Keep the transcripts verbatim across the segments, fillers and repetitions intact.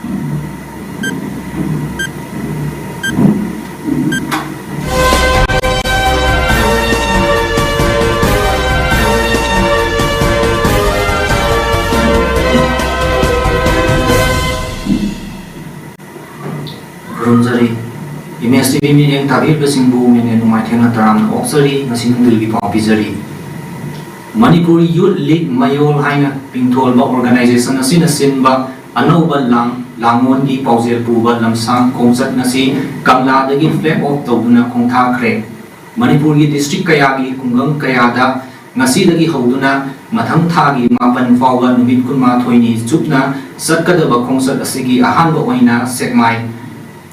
ꯈꯨꯔꯨꯝꯖꯔꯤ꯫ Image T V ꯃꯤꯠꯌꯦꯡ ꯇꯥꯕꯤꯔꯤꯕꯁꯤꯡꯕꯨ ꯃꯦꯅꯦ ꯅꯨꯡꯉꯥꯏꯊꯦꯡꯅ ꯇꯔꯥꯝꯅ ꯑꯣꯛꯆꯔꯤ꯫ ꯉꯁꯤ ꯅꯨꯡꯊꯤꯜꯒꯤ ꯄꯥꯎ ꯄꯤꯖꯔꯤ꯫ ꯃꯅꯤꯄꯨꯔ ꯌꯨꯠ ꯂꯤꯒ ꯃꯌꯣꯜ ꯍꯥꯏꯅ ꯃꯤꯡꯊꯣꯜꯕ ꯑꯣꯔꯒꯅꯥꯏꯖꯦꯁꯟ ꯑꯁꯤꯅ ꯁꯤꯟꯕ ꯑꯅꯧꯕ ꯂꯥꯡ-, ꯂꯥꯡꯂꯣꯟꯒꯤ ꯄꯥꯎꯖꯦꯜ ꯄꯨꯕ ꯂꯝꯁꯥꯡ ꯈꯣꯡꯆꯠ ꯉꯁꯤ ꯀꯪꯂꯥꯗꯒꯤ ꯐ꯭ꯂꯦꯒ ꯑꯣꯐ ꯇꯧꯗꯨꯅ ꯈꯣꯡꯊꯥꯈ꯭ꯔꯦ꯫ ꯃꯅꯤꯄꯨꯔꯒꯤ ꯗꯤꯁꯇ꯭ꯔꯤꯛ ꯀꯌꯥꯒꯤ ꯈꯨꯡꯒꯪ ꯀꯌꯥꯗ ꯉꯁꯤꯗꯒꯤ ꯍꯧꯗꯨꯅ ꯃꯊꯪ ꯊꯥꯒꯤ ꯃꯥꯄꯟ ꯐꯥꯎꯕ ꯅꯨꯃꯤꯠ ꯀꯨꯟꯃꯥꯊꯣꯏꯅꯤ ꯆꯨꯞꯅ ꯆꯠꯀꯗꯕ ꯈꯣꯡꯆꯠ ꯑꯁꯤꯒꯤ ꯑꯍꯥꯟꯕ ꯑꯣꯏꯅ ꯁꯦꯛꯃꯥꯏ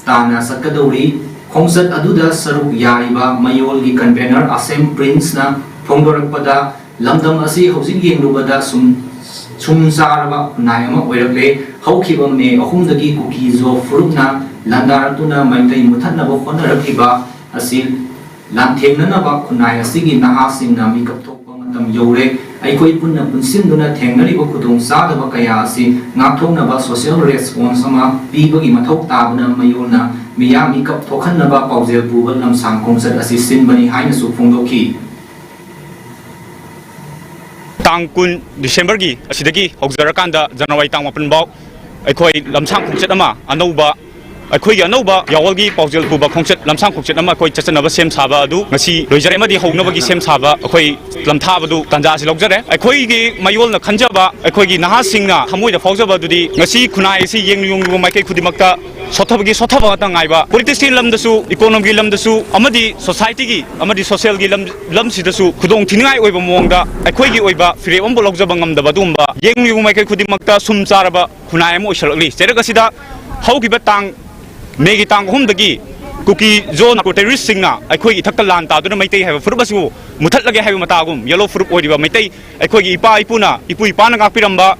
ꯇꯥꯟꯅ ꯆꯠꯀꯗꯧꯔꯤ꯫ ꯈꯣꯡꯆꯠ ꯑꯗꯨꯗ ꯁꯔꯨꯛ ꯌꯥꯔꯤꯕ ꯃꯌꯣꯜꯒꯤ ꯀꯟꯚꯦꯅꯔ ꯑꯁꯦꯝ ꯄ꯭ꯔꯤꯟꯁꯅ ꯐꯣꯡꯗꯣꯔꯛꯄꯗ, ꯂꯝꯗꯝ ꯑꯁꯤ ꯍꯧꯖꯤꯛ ꯌꯦꯡꯂꯨꯕꯗ ꯁꯨꯝ, ꯁꯨꯝ ꯆꯥꯔꯕ ꯈꯨꯟꯅꯥꯏ ꯑꯃ ꯑꯣꯏꯔꯛꯂꯦ꯫ ꯍꯧꯈꯤꯕ ꯃꯦ ꯑꯍꯨꯝꯗꯒꯤ ꯀꯨꯀꯤ-ꯖꯣ ꯐꯨꯔꯨꯞꯅ ꯂꯥꯟꯗꯥꯔꯛꯇꯨꯅ ꯃꯩꯇꯩ ꯃꯨꯊꯠꯅꯕ ꯍꯣꯠꯅꯔꯛꯂꯤꯕ ꯑꯁꯤ ꯂꯥꯟꯊꯦꯡꯅꯅꯕ ꯈꯨꯟꯅꯥꯏ ꯑꯁꯤꯒꯤ ꯅꯍꯥꯁꯤꯡꯅ ꯃꯤꯀꯞ ꯊꯣꯛꯄ ꯃꯇꯝ ꯌꯧꯔꯦ꯫ ꯑꯩꯈꯣꯏ ꯄꯨꯟꯅ ꯄꯨꯟꯁꯤꯟꯗꯨꯅ ꯊꯦꯡꯅꯔꯤꯕ ꯈꯨꯗꯣꯡꯆꯥꯗꯕ ꯀꯌꯥ ꯑꯁꯤ ꯉꯥꯛꯊꯣꯛꯅꯕ ꯁꯣꯁꯤꯌꯦꯜ ꯔꯦꯁꯄꯣꯟꯁ ꯑꯃ ꯄꯤꯕꯒꯤ ꯃꯊꯧ ꯇꯥꯕꯅ ꯃꯌꯣꯜꯅ ꯃꯤꯌꯥꯝ ꯃꯤꯀꯞ ꯊꯣꯛꯍꯟꯅꯕ ꯄꯥꯎꯖꯦꯜ ꯄꯨꯕ ꯂꯝꯁꯥꯡ ꯈꯣꯡꯆꯠ ꯑꯁꯤ ꯁꯤꯟꯕꯅꯤ ꯍꯥꯏꯅꯁꯨ ꯐꯣꯡꯗꯣꯛꯈꯤ꯫ ꯇꯥꯡ ꯀꯨꯟ ꯗꯤꯁꯦꯝꯕꯔꯒꯤ ꯑꯁꯤꯗꯒꯤ ꯍꯧꯖꯔꯀꯥꯟꯗ ꯖꯅꯋꯥꯔꯤ ꯇꯥꯡ ꯃꯥꯄꯟ ꯐꯥꯎ ꯑꯩꯈꯣꯏ ꯂꯝꯁꯥꯡ ꯈꯣꯡꯆꯠ ꯑꯃ ꯑꯅꯧꯕ, ꯑꯩꯈꯣꯏꯒꯤ ꯑꯅꯧꯕ ꯌꯥꯋꯜꯒꯤ ꯄꯥꯎꯖꯦꯜ ꯄꯨꯕ ꯈꯣꯡꯆꯠ, ꯂꯝꯁꯥꯡ ꯈꯣꯡꯆꯠ ꯑꯃ ꯑꯩꯈꯣꯏ ꯆꯠꯆꯅꯕ ꯁꯦꯝ ꯁꯥꯕ ꯑꯗꯨ ꯉꯁꯤ ꯂꯣꯏꯖꯔꯦ, ꯑꯃꯗꯤ ꯍꯧꯅꯕꯒꯤ ꯁꯦꯝ ꯁꯥꯕ ꯑꯩꯈꯣꯏ ꯂꯝꯊꯥꯕꯗꯨ ꯇꯥꯟꯖꯥ ꯑꯁꯤ ꯂꯧꯖꯔꯦ꯫ ꯑꯩꯈꯣꯏꯒꯤ ꯃꯌꯣꯜꯅ ꯈꯟꯖꯕ, ꯑꯩꯈꯣꯏꯒꯤ ꯅꯍꯥꯁꯤꯡꯅ ꯊꯃꯣꯏꯗ ꯐꯥꯎꯖꯕ ꯑꯗꯨꯗꯤ ꯉꯁꯤ ꯈꯨꯟꯅꯥꯏ ꯑꯁꯤ ꯌꯦꯡꯂꯨ ꯌꯦꯡꯂꯨꯕ ꯃꯥꯏꯀꯩ ꯈꯨꯗꯤꯡꯃꯛꯇ ꯁꯣꯠꯊꯕꯒꯤ ꯁꯣꯠꯊꯕ ꯉꯥꯛꯇ ꯉꯥꯏꯕ, ꯄꯣꯂꯤꯇꯤꯛꯁꯀꯤ ꯂꯝꯗꯁꯨ, ꯏꯀꯣꯅꯣꯃꯤꯒꯤ ꯂꯝꯗꯁꯨ, ꯑꯃꯗꯤ ꯁꯣꯁꯥꯏꯇꯤꯒꯤ ꯑꯃꯗꯤ ꯁꯣꯁꯤꯌꯦꯜꯒꯤ ꯂꯝ, ꯂꯝꯁꯤꯗꯁꯨ ꯈꯨꯗꯣꯡ ꯊꯤꯅꯤꯡꯉꯥꯏ ꯑꯣꯏꯕ ꯃꯑꯣꯡꯗ ꯑꯩꯈꯣꯏꯒꯤ ꯑꯣꯏꯕ ꯐꯤꯔꯦꯞ ꯑꯃꯕꯨ ꯂꯧꯖꯕ ꯉꯝꯗꯕ ꯑꯗꯨꯒꯨꯝꯕ ꯌꯦꯡꯂꯨ ꯌꯦꯡꯂꯨꯕ ꯃꯥꯏꯀꯩ ꯈꯨꯗꯤꯡꯃꯛꯇ ꯁꯨꯝ ꯆꯥꯔꯕ ꯈꯨꯟꯅꯥꯏ ꯑꯃ ꯑꯣꯏꯁꯜꯂꯛꯂꯤ꯫ ꯆꯩꯔꯛ ꯑꯁꯤꯗ ꯍꯧꯈꯤꯕ ꯇꯥꯡ, ꯃꯦꯒꯤ ꯇꯥꯡ ꯑꯍꯨꯝꯗꯒꯤ ꯀꯨꯀꯤ ꯖꯣ ꯅꯥꯔꯀꯣ ꯇꯦꯔꯣꯔꯤꯁꯁꯤꯡꯅ ꯑꯩꯈꯣꯏꯒꯤ ꯏꯊꯛꯇ ꯂꯥꯟ ꯇꯥꯗꯨꯅ ꯃꯩꯇꯩ ꯍꯥꯏꯕ ꯐꯨꯔꯨꯞ ꯑꯁꯤꯕꯨ ꯃꯨꯊꯠꯂꯒꯦ ꯍꯥꯏꯕ ꯃꯇꯥꯒꯨꯝ, ꯌꯦꯂꯣ ꯐꯨꯔꯨꯞ ꯑꯣꯏꯔꯤꯕ ꯃꯩꯇꯩ, ꯑꯩꯈꯣꯏꯒꯤ ꯏꯄꯥ ꯏꯄꯨꯅ, ꯏꯄꯨ ꯏꯄꯥꯅ ꯉꯥꯛꯄꯤꯔꯝꯕ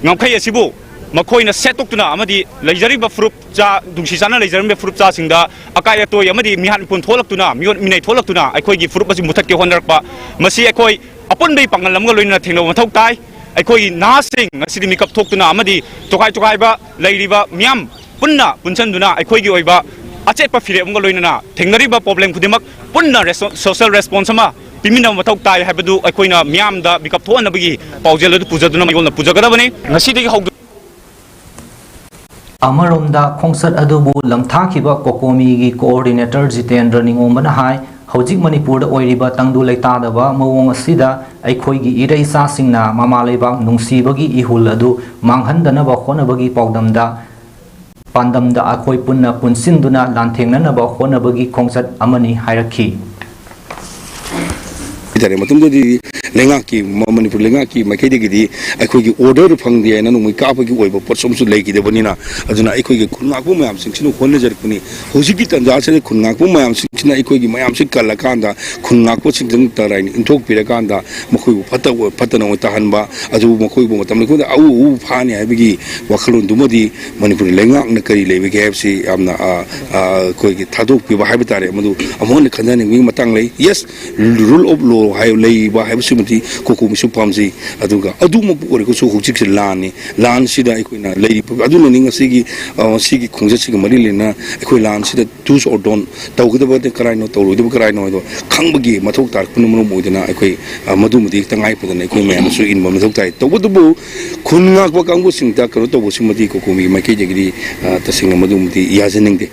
ꯉꯝꯈꯩ ꯑꯁꯤꯕꯨ ꯃꯈꯣꯏꯅ ꯁꯦꯠꯇꯣꯛꯇꯨꯅ ꯑꯃꯗꯤ ꯂꯩꯖꯔꯤꯕ ꯐꯨꯔꯨꯞ ꯆꯥ, ꯅꯨꯡꯁꯤ ꯆꯥꯟꯅ ꯂꯩꯖꯔꯝꯕ ꯐꯨꯔꯨꯞ ꯆꯥꯁꯤꯡꯗ ꯑꯀꯥꯏ ꯑꯇꯣꯏ ꯑꯃꯗꯤ ꯃꯤꯍꯥꯠ ꯃꯤꯄꯨꯟ ꯊꯣꯛꯂꯛꯇꯨꯅ, ꯃꯤꯑꯣꯠ ꯃꯤꯅꯩ ꯊꯣꯛꯂꯛꯇꯨꯅ ꯑꯩꯈꯣꯏꯒꯤ ꯐꯨꯔꯨꯞ ꯑꯁꯤ ꯃꯨꯊꯠꯀꯦ ꯍꯣꯠꯅꯔꯛꯄ, ꯃꯁꯤ ꯑꯩꯈꯣꯏ ꯑꯄꯨꯟꯕꯒꯤ ꯄꯥꯡꯒꯜ ꯑꯃꯒ ꯂꯣꯏꯅꯅ ꯊꯦꯡꯅꯕ ꯃꯊꯧ ꯇꯥꯏ꯫ ꯑꯩꯈꯣꯏꯒꯤ ꯅꯍꯥꯁꯤꯡ ꯉꯁꯤꯗꯤ ꯃꯤꯀꯞ ꯊꯣꯛꯇꯨꯅ ꯑꯃꯗꯤ ꯇꯣꯈꯥꯏ ꯇꯣꯈꯥꯏꯕ ꯂꯩꯔꯤꯕ ꯃꯤꯌꯥꯝ ꯄꯨꯟꯅ ꯄꯨꯟꯁꯤꯟꯗꯨꯅ ꯑꯩꯈꯣꯏꯒꯤ ꯑꯣꯏꯕ ꯑꯆꯦꯠꯄ ꯐꯤꯔꯦꯞ ꯑꯃꯒ ꯂꯣꯏꯅꯅ ꯊꯦꯡꯅꯔꯤꯕ ꯄ꯭ꯔꯣꯕ꯭ꯂꯦꯝ ꯈꯨꯗꯤꯡꯃꯛ ꯄꯨꯟꯅ ꯔꯦꯁꯣ-, ꯁꯣꯁꯦꯜ ꯔꯦꯁꯄꯣꯟꯁ ꯑꯃ ꯄꯤꯃꯤꯟꯅꯕ ꯃꯊꯧ ꯇꯥꯏ ꯍꯥꯏꯕꯗꯨ ꯑꯩꯈꯣꯏꯅ ꯃꯤꯌꯥꯝꯗ ꯃꯤꯀꯞ ꯊꯣꯛꯍꯟꯅꯕꯒꯤ ꯄꯥꯎꯖꯦꯜ ꯑꯗꯨ ꯄꯨꯖꯗꯨꯅ ꯃꯌꯣꯜꯅ ꯄꯨꯖꯒꯗꯕꯅꯤ꯫ ꯉꯁꯤꯗꯒꯤ ꯍꯧꯗꯨꯅ ꯑꯃꯔꯣꯝꯗ ꯈꯣꯡꯆꯠ ꯑꯗꯨꯕꯨ ꯂꯝꯊꯥꯈꯤꯕ ꯀꯣꯀꯣꯃꯤꯒꯤ ꯀꯣꯑꯣꯔꯗꯤꯅꯦꯇꯔ ꯖꯤꯇꯦꯟꯗ꯭ꯔ ꯅꯤꯉꯣꯝꯕꯅ ꯍꯥꯏ, ꯍꯧꯖꯤꯛ ꯃꯅꯤꯄꯨꯔꯗ ꯑꯣꯏꯔꯤꯕ ꯇꯪꯗꯨ ꯂꯩꯇꯥꯗꯕ ꯃꯑꯣꯡ ꯑꯁꯤꯗ ꯑꯩꯈꯣꯏꯒꯤ ꯏꯔꯩꯆꯥꯁꯤꯡꯅ ꯃꯃꯥ ꯂꯩꯕꯥꯛ ꯅꯨꯡꯁꯤꯕꯒꯤ ꯏꯍꯨꯜ ꯑꯗꯨ ꯃꯥꯡꯍꯟꯗꯅꯕ ꯍꯣꯠꯅꯕꯒꯤ ꯄꯥꯎꯗꯝꯗ, ꯄꯥꯟꯗꯝꯗ ꯑꯩꯈꯣꯏ ꯄꯨꯟꯅ ꯄꯨꯟꯁꯤꯟꯗꯨꯅ ꯂꯥꯟꯊꯦꯡꯅꯅꯕ ꯍꯣꯠꯅꯕꯒꯤ ꯈꯣꯡꯆꯠ ꯑꯃꯅꯤ ꯍꯥꯏꯔꯛꯈꯤ꯫ ꯍꯥꯏꯇꯥꯔꯦ, ꯃꯇꯝꯗꯨꯗꯤ ꯂꯩꯉꯥꯛꯀꯤ, ꯃ-, ꯃꯅꯤꯄꯨꯔ ꯂꯩꯉꯥꯛꯀꯤ ꯃꯥꯏꯀꯩꯗꯒꯤꯗꯤ ꯑꯩꯈꯣꯏꯒꯤ ꯑꯣꯔꯗꯔ ꯐꯪꯗꯦ ꯍꯥꯏꯅ ꯅꯣꯡꯃꯩ ꯀꯥꯞꯄꯒꯤ ꯑꯣꯏꯕ ꯄꯣꯠꯁꯨ ꯑꯃꯁꯨ ꯂꯩꯈꯤꯗꯕꯅꯤꯅ, ꯑꯗꯨꯅ ꯑꯩꯈꯣꯏꯒꯤ ꯈꯨꯟ ꯉꯥꯛꯄ ꯃꯌꯥꯝꯁꯤꯡꯁꯤꯅ ꯍꯣꯠꯅꯖꯔꯛꯄꯅꯤ꯫ ꯍꯧꯖꯤꯛꯀꯤ ꯇꯥꯟꯖꯥꯁꯤꯗ ꯈꯨꯟ ꯉꯥꯛꯄ ꯃꯌꯥꯝꯁꯤꯡꯁꯤꯅ ꯑꯩꯈꯣꯏꯒꯤ ꯃꯌꯥꯝꯁꯤ ꯀꯜꯂꯀꯥꯟꯗ, ꯈꯨꯟ ꯉꯥꯛꯄꯁꯤꯡꯁꯤꯅ ꯇꯔꯥꯏꯅ ꯏꯟꯊꯣꯛꯄꯤꯔꯀꯥꯟꯗ, ꯃꯈꯣꯏꯕꯨ ꯐꯠꯇ-, ꯐꯠꯇꯅ ꯑꯣꯏ ꯇꯥꯍꯟꯕ, ꯑꯗꯨꯕꯨ ꯃꯈꯣꯏꯕꯨ ꯃꯇꯝ ꯑꯩꯈꯣꯏꯗ ꯑꯎ ꯑꯎ ꯐꯥꯅꯤ ꯍꯥꯏꯕꯒꯤ ꯋꯥꯈꯜꯂꯣꯟꯗꯨꯃꯗꯤ ꯃꯅꯤꯄꯨꯔ ꯂꯩꯉꯥꯛꯅ ꯀꯔꯤ ꯂꯩꯕꯒꯦ ꯍꯥꯏꯕꯁꯤ ꯌꯥꯝꯅ, ꯑ, ꯑ, ꯑꯩꯈꯣꯏꯒꯤ ꯊꯥꯗꯣꯛꯄꯤꯕ ꯍꯥꯏꯕ ꯇꯥꯔꯦ, ꯃꯗꯨ ꯑꯃꯨꯛ ꯍꯟꯅ ꯈꯟꯊꯅꯤꯡꯕꯒꯤ ꯃꯇꯥꯡ ꯂꯩ꯫ Yes, rule of law ꯍꯥꯏ-, ꯂꯩꯕ ꯍꯥꯏꯕꯁꯤꯃꯗꯤ ꯀꯣꯀꯣꯃꯤꯁꯨ ꯄꯥꯝꯖꯩ꯫ ꯑꯗꯨꯒ ꯑꯗꯨꯃꯛꯄꯨ ꯑꯣꯏꯔꯒꯁꯨ ꯍꯧꯖꯤꯛꯁꯦ ꯂꯥꯟꯅꯤ꯫ ꯂꯥꯟꯁꯤꯗ ꯑꯩꯈꯣꯏꯅ ꯂꯩꯔꯤꯕ, ꯑꯗꯨꯅꯅꯤ ꯉꯁꯤꯒꯤ, ꯑ, ꯁꯤꯒꯤ ꯈꯣꯡꯆꯠꯁꯤꯒ ꯃꯔꯤ ꯂꯩꯅꯅ ꯑꯩꯈꯣꯏ ꯂꯥꯟꯁꯤꯗ do's or don't, ꯇꯧꯒꯗꯕ ꯀꯔꯥꯏꯅꯣ, ꯇꯧꯔꯣꯏꯗꯕ ꯀꯔꯥꯏꯅꯣ ꯍꯥꯏꯗꯣ ꯈꯪꯕꯒꯤ ꯃꯊꯧ ꯇꯥꯔꯛꯄꯅ ꯃꯔꯝ ꯑꯣꯏꯗꯨꯅ ꯑꯩꯈꯣꯏ, ꯑ, ꯃꯗꯨꯃꯗꯤ ꯇꯉꯥꯏ ꯐꯗꯅ ꯑꯩꯈꯣꯏ ꯃꯌꯥꯝꯅꯁꯨ ꯏꯟꯕ ꯃꯊꯧ ꯇꯥꯏ꯫ ꯇꯧꯕꯇꯕꯨ ꯈꯨꯟ ꯉꯥꯛꯄ ꯀꯥꯡꯕꯨꯁꯤꯡꯗ ꯀꯩꯅꯣ ꯇꯧꯕꯁꯤꯃꯗꯤ ꯀꯣꯀꯣꯃꯤꯒꯤ ꯃꯥꯏꯀꯩꯗꯒꯤꯗꯤ, ꯑ, ꯇꯁꯦꯡꯅ ꯃꯗꯨꯃꯗꯤ ꯌꯥꯖꯅꯤꯡꯗꯦ꯫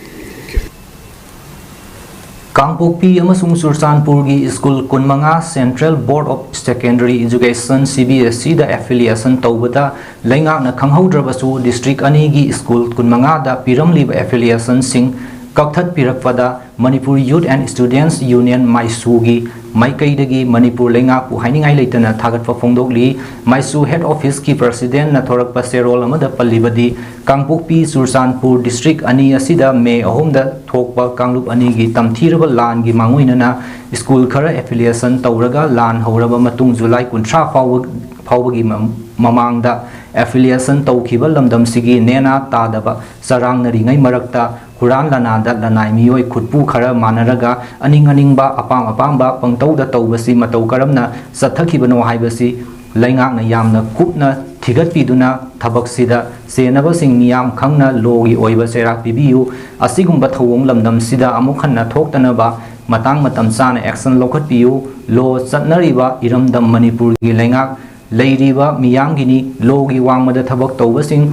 ꯀꯥꯡꯄꯣꯛꯄꯤ ꯑꯃꯁꯨꯡ ꯆꯨꯔꯆꯥꯟꯄꯨꯔꯒꯤ ꯁ꯭ꯀꯨꯜ ꯀꯨꯟꯃꯉꯥ Central Board of Secondary Education, C B S E the affiliation ꯇꯧꯕꯗ ꯂꯩꯉꯥꯛꯅ ꯈꯪꯍꯧꯗ꯭ꯔꯕꯁꯨ district ꯑꯅꯤꯒꯤ ꯁ꯭ꯀꯨꯜ ꯀꯨꯟꯃꯉꯥꯗ ꯄꯤꯔꯝꯂꯤꯕ affiliationꯁꯤꯡ ꯀꯛꯊꯠꯄꯤꯔꯛꯄꯗ Manipur Youth and Students Union, ꯃꯥꯏꯁꯨꯒꯤ ꯃꯥꯏꯀꯩꯗꯒꯤ ꯃꯅꯤꯄꯨꯔ ꯂꯩꯉꯥꯛꯄꯨ ꯍꯥꯏꯅꯤꯡꯉꯥꯏ ꯂꯩꯇꯅ ꯊꯥꯒꯠꯄ ꯐꯣꯡꯗꯣꯛꯂꯤ꯫ ꯃꯥꯏꯁꯨ head officeꯀꯤ presidentꯅ ꯊꯣꯔꯛꯄ ꯆꯦꯔꯣꯜ ꯑꯃꯗ ꯄꯜꯂꯤꯕꯗꯤ, ꯀꯥꯡꯄꯣꯛꯄꯤ, ꯆꯨꯔꯆꯥꯟꯄꯨꯔ district ꯑꯅꯤ ꯑꯁꯤꯗ May ꯑꯍꯨꯝꯗ ꯊꯣꯛꯄ ꯀꯥꯡꯂꯨꯞ ꯑꯅꯤꯒꯤ ꯇꯝꯊꯤꯔꯕ ꯂꯥꯟꯒꯤ ꯃꯥꯡꯑꯣꯏꯅꯅ ꯁ꯭ꯀꯨꯜ ꯈꯔ affiliation ꯇꯧꯔꯒ ꯂꯥꯟ ꯍꯧꯔꯕ ꯃꯇꯨꯡ July ꯀꯨꯟꯊ꯭ꯔꯥ ꯐꯥꯎꯕ, ꯐꯥꯎꯕꯒꯤ ꯃ-, ꯃꯃꯥꯡꯗ affiliation ꯇꯧꯈꯤꯕ ꯂꯝꯗꯝꯁꯤꯒꯤ ꯅꯦꯅꯥ ꯇꯥꯗꯕ ꯆꯔꯥꯡꯅꯔꯤꯉꯩ ꯃꯔꯛꯇ ꯍꯨꯔꯥꯟ ꯂꯅꯥꯗ ꯂꯅꯥꯏ ꯃꯤꯑꯣꯏ ꯈꯨꯠꯄꯨ ꯈꯔ ꯃꯥꯟꯅꯔꯒ ꯑꯅꯤꯡ ꯑꯅꯤꯡꯕ, ꯑꯄꯥꯝ ꯑꯄꯥꯝꯕ ꯄꯪꯇꯧꯗ ꯇꯧꯕꯁꯤ ꯃꯇꯧ ꯀꯔꯝꯅ ꯆꯠꯊꯈꯤꯕꯅꯣ ꯍꯥꯏꯕꯁꯤ ꯂꯩꯉꯥꯛꯅ ꯌꯥꯝꯅ ꯀꯨꯞꯅ ꯊꯤꯒꯠꯄꯤꯗꯨꯅ ꯊꯕꯛꯁꯤꯗ ꯆꯦꯟꯅꯕꯁꯤꯡ ꯃꯤꯌꯥꯝ ꯈꯪꯅ ꯂꯣꯒꯤ ꯑꯣꯏꯕ ꯆꯩꯔꯥꯛ ꯄꯤꯕꯤꯌꯨ꯫ ꯑꯁꯤꯒꯨꯝꯕ ꯊꯧꯑꯣꯡ ꯂꯝꯗꯝꯁꯤꯗ ꯑꯃꯨꯛ ꯍꯟꯅ ꯊꯣꯛꯇꯅꯕ ꯃꯇꯥꯡ ꯃꯇꯝ ꯆꯥꯅ action ꯂꯧꯈꯠꯄꯤꯌꯨ꯫ ꯂꯣ ꯆꯠꯅꯔꯤꯕ ꯏꯔꯝꯗꯝ ꯃꯅꯤꯄꯨꯔꯒꯤ ꯂꯩꯉꯥꯛ ꯂꯩꯔꯤꯕ ꯃꯤꯌꯥꯝꯒꯤꯅꯤ꯫ ꯂꯣꯒꯤ ꯋꯥꯡꯃꯗ ꯊꯕꯛ ꯇꯧꯕꯁꯤꯡ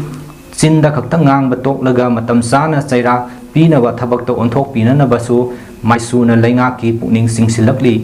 ꯆꯤꯟꯗ ꯈꯛꯇ ꯉꯥꯡꯕ ꯇꯣꯛꯂꯒ ꯃꯇꯝ ꯆꯥꯅ ꯆꯩꯔꯥꯛ ꯄꯤꯅꯕ ꯊꯕꯛꯇ ꯑꯣꯟꯊꯣꯛꯄꯤꯅꯅꯕꯁꯨ ꯃꯥꯏꯁꯨꯅ ꯂꯩꯉꯥꯛꯀꯤ ꯄꯨꯛꯅꯤꯡ ꯆꯤꯡꯁꯤꯜꯂꯛꯂꯤ꯫